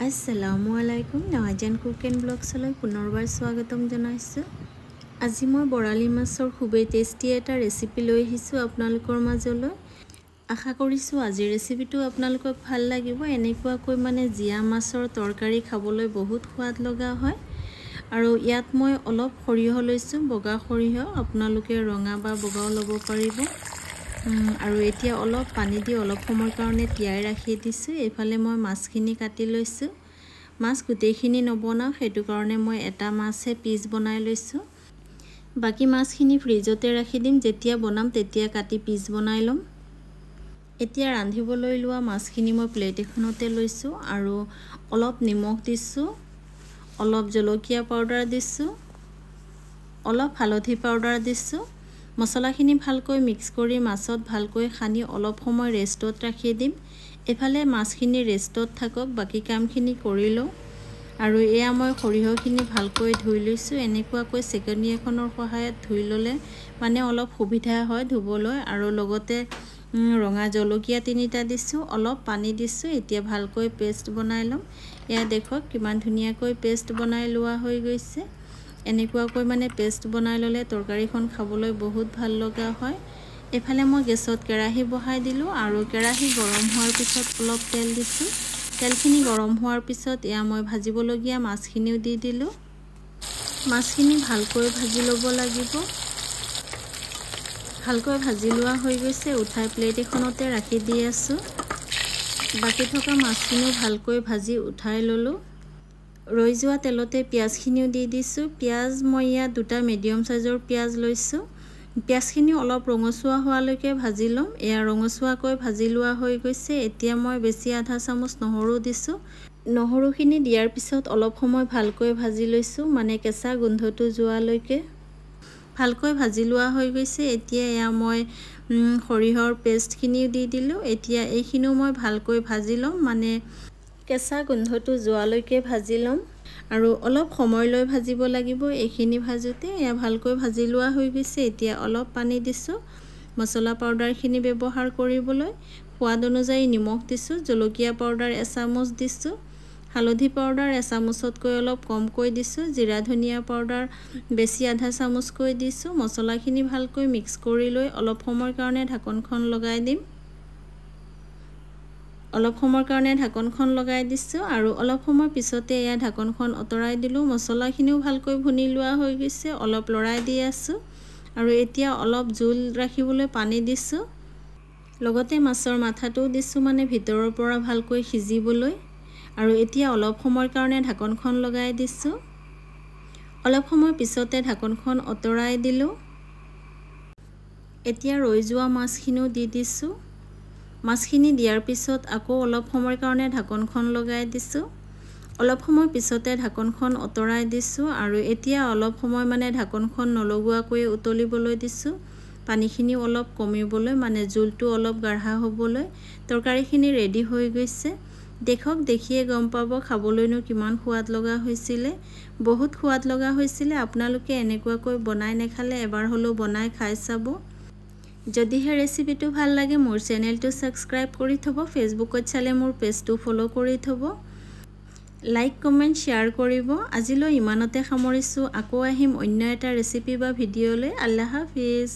আসসালামু আলাইকুম, নৱাজান cook and ব্লগছলৈ পুনৰবাৰ স্বাগতম জনাইছোঁ। আজি মই বৰালি মাছৰ খুবেই টেষ্টি এটা ৰেচিপি লৈ আহিছোঁ আপোনালোকৰ মাজলৈ। আশা কৰিছোঁ আজিৰ ৰেচিপিটো আপোনালোকক ভাল লাগিব। এনেকুৱাকৈ মানে জীয়া মাছৰ তৰকাৰী খাবলৈ বহুত সোৱাদ লগা হয়। আৰু ইয়াত মই অলপ সৰিয়হ লৈছোঁ, বগা সৰিয়হ, আপোনালোকে ৰঙা বা বগাও ল'ব পাৰিব। আৰু এতিয়া অলপ পানী দি অলপ সময়ৰ কাৰণে তিয়াই ৰাখি দিছোঁ। এইফালে মই মাছখিনি কাটি লৈছোঁ। মাছ গোটেইখিনি নবনাওঁ, সেইটো কাৰণে মই এটা মাছহে পিচ বনাই লৈছোঁ। বাকী মাছখিনি ফ্ৰিজতে ৰাখি দিম, যেতিয়া বনাম তেতিয়া কাটি পিচ বনাই ল'ম। এতিয়া ৰান্ধিবলৈ লোৱা মাছখিনি মই প্লেট এখনতে লৈছোঁ আৰু অলপ নিমখ দিছোঁ, অলপ জলকীয়া পাউডাৰ দিছোঁ, অলপ হালধি পাউডাৰ দিছোঁ। মছলাখিনি ভালকৈ মিক্স কৰি মাছত ভালকৈ সানি অলপ সময় ৰেষ্টত ৰাখি দিম। এইফালে মাছখিনি ৰেষ্টত থাকক, বাকী কামখিনি কৰি লওঁ। আৰু এয়া মই সৰিয়হখিনি ভালকৈ ধুই লৈছোঁ। এনেকুৱাকৈ চেকনি এখনৰ সহায়ত ধুই ল'লে মানে অলপ সুবিধা হয় ধুবলৈ। আৰু লগতে ৰঙা জলকীয়া 3টা দিছোঁ, অলপ পানী দিছোঁ। এতিয়া ভালকৈ পেষ্ট বনাই ল'ম। এয়া দেখক কিমান ধুনীয়াকৈ পেষ্ট বনাই লোৱা হৈ গৈছে। এনেকুৱাকৈ মানে পেষ্ট বনাই ল'লে তৰকাৰীখন খাবলৈ বহুত ভাল লগা হয়। এইফালে মই গেছত কেৰাহী বহাই দিলোঁ আৰু কেৰাহী গৰম হোৱাৰ পিছত অলপ তেল দিছোঁ। তেলখিনি গৰম হোৱাৰ পিছত এয়া মই ভাজিবলগীয়া মাছখিনিও দি দিলোঁ। মাছখিনি ভালকৈ ভাজি ল'ব লাগিব। ভালকৈ ভাজি লোৱা হৈ গৈছে, উঠাই প্লেট এখনতে ৰাখি দি আছোঁ। বাকী থকা মাছখিনিও ভালকৈ ভাজি উঠাই ল'লোঁ। ৰৈ যোৱা তেলতে পিঁয়াজখিনিও দি দিছোঁ। পিঁয়াজ মই ইয়াত 2টা মিডিয়াম চাইজৰ পিঁয়াজ লৈছোঁ। পিঁয়াজখিনি অলপ ৰঙচুৱা হোৱালৈকে ভাজি ল'ম। এয়া ৰঙচুৱাকৈ ভাজি লোৱা হৈ গৈছে। এতিয়া মই বেছি আধা চামুচ নহৰু দিছোঁ। নহৰুখিনি দিয়াৰ পিছত অলপ সময় ভালকৈ ভাজি লৈছোঁ, মানে কেঁচা গোন্ধটো যোৱালৈকে ভালকৈ ভাজি লোৱা হৈ গৈছে। এতিয়া এয়া মই সৰিয়হৰ পেষ্টখিনিও দি দিলোঁ। এতিয়া এইখিনিও মই ভালকৈ ভাজি ল'ম, মানে কেঁচা গোন্ধটো যোৱালৈকে ভাজি ল'ম। আৰু অলপ সময় লৈ ভাজিব লাগিব এইখিনি ভাজোঁতে। এয়া ভালকৈ ভাজি লোৱা হৈ গৈছে। এতিয়া অলপ পানী দিছোঁ মছলা পাউডাৰখিনি ব্যৱহাৰ কৰিবলৈ। সোৱাদ অনুযায়ী নিমখ দিছোঁ, জলকীয়া পাউডাৰ এচামুচ দিছোঁ, হালধি পাউডাৰ এচামুচতকৈ অলপ কমকৈ দিছোঁ, জিৰা ধনিয়া পাউডাৰ বেছি আধা চামুচকৈ দিছোঁ। মছলাখিনি ভালকৈ মিক্স কৰি লৈ অলপ সময়ৰ কাৰণে ঢাকনখন লগাই দিম। অলপ সময়ৰ কাৰণে ঢাকনখন লগাই দিছোঁ আৰু অলপ সময় পিছতে এয়া ঢাকনখন আঁতৰাই দিলোঁ। মছলাখিনিও ভালকৈ ভুনি লোৱা হৈ গৈছে, অলপ লৰাই দি আছোঁ। আৰু এতিয়া অলপ জোল ৰাখিবলৈ পানী দিছোঁ, লগতে মাছৰ মাথাটোও দিছোঁ, মানে ভিতৰৰ পৰা ভালকৈ সিজিবলৈ। আৰু এতিয়া অলপ সময়ৰ কাৰণে ঢাকনখন লগাই দিছোঁ। অলপ সময় পিছতে ঢাকনখন আঁতৰাই দিলোঁ। এতিয়া ৰৈ যোৱা মাছখিনিও দি দিছোঁ। মাছখিনি দিয়াৰ পিছত আকৌ অলপ সময়ৰ কাৰণে ঢাকনখন লগাই দিছোঁ। অলপ সময় পিছতে ঢাকনখন আঁতৰাই দিছোঁ আৰু এতিয়া অলপ সময় মানে ঢাকনখন নলগোৱাকৈ উতলিবলৈ দিছোঁ, পানীখিনিও অলপ কমিবলৈ, মানে জোলটো অলপ গাঢ়া হ'বলৈ। তৰকাৰীখিনি ৰেডি হৈ গৈছে। দেখক, দেখিয়ে গম পাব খাবলৈনো কিমান সোৱাদ লগা হৈছিলে। বহুত সোৱাদ লগা হৈছিলে। আপোনালোকে এনেকুৱাকৈ বনাই নাখালে এবাৰ হ'লেও বনাই খাই চাব। যদিহে ৰেচিপিটো ভাল লাগে মোৰ চেনেলটো ছাবস্ক্ৰাইব কৰি থ'ব, ফেচবুকত চালে মোৰ পেজটো ফ'ল' কৰি থ'ব, লাইক কমেণ্ট শ্বেয়াৰ কৰিব। আজিলৈ ইমানতে সামৰিছোঁ, আকৌ আহিম অন্য এটা ৰেচিপি বা ভিডিঅ'লৈ। আল্লাহ হাফিজ।